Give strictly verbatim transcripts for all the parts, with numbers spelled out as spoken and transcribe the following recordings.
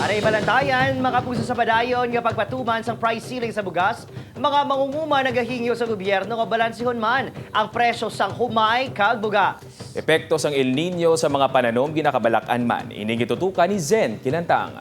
Naibalantayan, mga puso, sa padayon nga pagpatuman sang price ceiling sa bugas, mga mangunguma nagahingyo sa gobyerno nga balansihon man ang presyo sang humay kag bugas. Epekto sang El Niño sa mga pananom ginakabalak-an man. Ining gitutukan ni Zen Kilantang.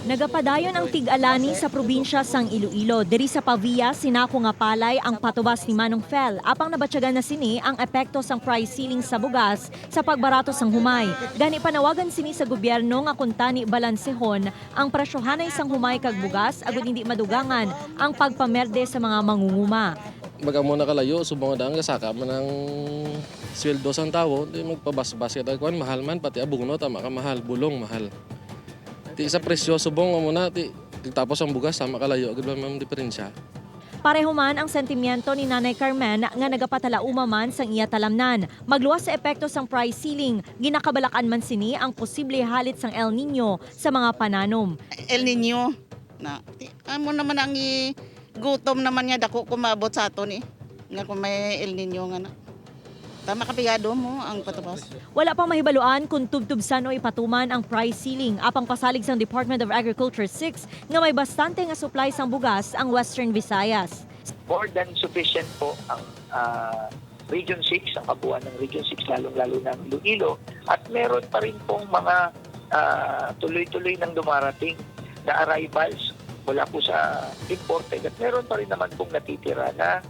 Nagapadayon ang tig-alani sa probinsya sang Iloilo. Diri sa Pavia, sinako nga palay ang patubas ni Manong Fel, apang nabatyagan na sini ang epekto sang price ceiling sa bugas sa pagbarato sang humay. Gani panawagan sini sa gobyerno nga kuntani balansehon ang presyohanay sang humay kag bugas agud hindi madugangan ang pagpamerde sa mga mangunguma. Mag-amo na kalayo subong nga daan gasaka man ang sweldo sang tawo, di magpabasbas ka kuan, mahal man pati abono tama ka mahal, bulong mahal. Ti sa presyo subong amo na ti tapos ang bugas sama kalayo gid man ang diferensya. Pareho man ang sentimiento ni Nanay Carmen nga nagapatalauma man sang iya talamnan. Magluwas sa epekto sang price ceiling, ginakabalak-an man sini ang posible halit sang El Niño sa mga pananom. El Niño na. Ti-, amo naman ang i-, gutom naman nga dako kung maabot sa aton eh. Nga kung may El Niño nga na. Tama kapiyado mo ang patubas. Wala pa mahibaluan kung tubtob san-o ipatuman ang price ceiling, apang pasalig sang Department of Agriculture six nga may bastante nga supply sang bugas ang Western Visayas. More than sufficient po ang ah, Region six, ang kabuuan ng Region six, lalong-lalo na ang Iloilo. At meron pa rin pong mga ah, tuloy-tuloy nang dumarating na arrivals mula po sa imported. At meron pa rin naman pong natitira na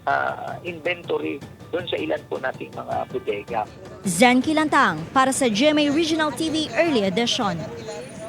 ah, inventory doon sa ilan po nating mga bodega. Zen Kilantang para sa G M A Regional T V Early Edition.